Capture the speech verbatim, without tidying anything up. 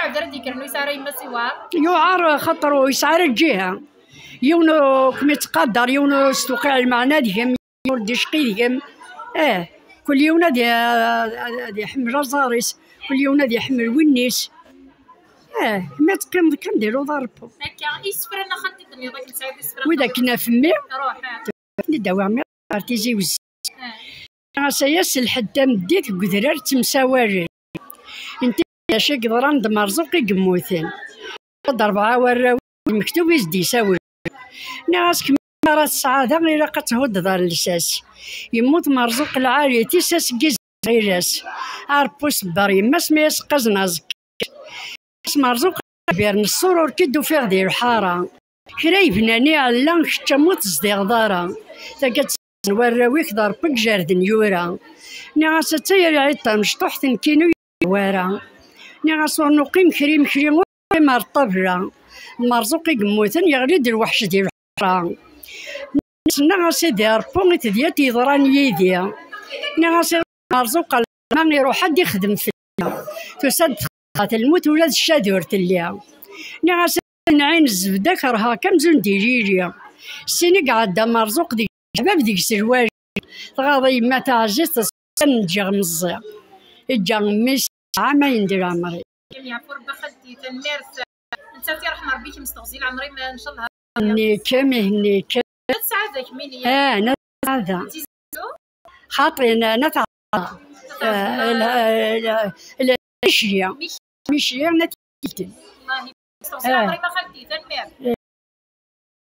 Ɛad ara d-yekkren ur yesɛi ara yemma-s iwɛer. Yuɛer xaṭer ur yesɛi ara lǧiha. Yiwen ur kem-ittqadar, yiwen ur s-tuqiɛ lmeɛna deg-m, yiwen ur d-icqi deg-m. Eh, kul yiwen ad i-, ad iḥemmel aẓar-is, kul yiwen ad iḥemmel win-is. Eh, ma teqqimeḍ kan di luḍa Rebbi. Akka, isefra n axxam i d-tenniḍ akken tesɛiḍ isefra n axxam? Wid akken af mmi, ruḥ, eh. Ad d-awiɣ mmi ɣer Tizi Wezzu. Eh. As aya s lḥedd tameddit deg udrar ttemsawalen. Nti d acu i yeḍran d Merẓuq i yemmuten. D rebɛa warraw d mektub i s-d-isawel. Nniɣ-as kemm ara tesɛa da ilaq ad thuddeḍ ar lsas. Yemmut Merẓuq lɛali tis aseggi ɣilas. Arebbu sebber yemma-s mi as-qqazen aẓekka. As Merẓuq lbir n ṣṣur ur k-id-ufiɣ di lḥara. Kra yebnan iɛella kečč am ur tezdiɣeḍ ara. Taggad n warraw-ik d Rebbi i ijerden yura. Nniɣ-as atta yal lɛid tamecṭuḥt nekkini ur yi-yehwa ara. Nniɣ-as ur nuqim kra imekli ur nuqim ar ṭṭabla. D Merẓuq i yemmuten yeɣli-d lweḥc di lḥara. Nniɣ-as a Sidi Rebbi i tedyat yeḍran yid-i. Nniɣ-as Merẓuq lxedma iruḥ ad ixdem fell-i. Tusa-d txedmeɣ lmut ula d ccad ur telli. Nniɣ-as nɛin zzebda kerheɣ-k amzun d ilili. Ssin i iɛedda Merẓuq deg leḥbab deg-s lwali. Tɣaḍ yemma taɛzizt s-, neǧǧiɣ meẓẓi. Iǧǧa mmi-s ɛamayen di leɛmer-is. Kem yeɛfu Rebbi a xalti, tanemmirt. Nettat iṛḥem Ṛebbi kemm s teɣzi leɛmer-im, ncallah. Henni-kem, henni-kem. Nna Sɛada kemmini. Ah, Nna Sɛada. Xaṭi, Nna, Nna Sɛada. Ah, la, la, la, Micli. Micli, Nna Tilten. Allah ybarik. S teɣzi leɛmer-im a xalti, tanemmirt.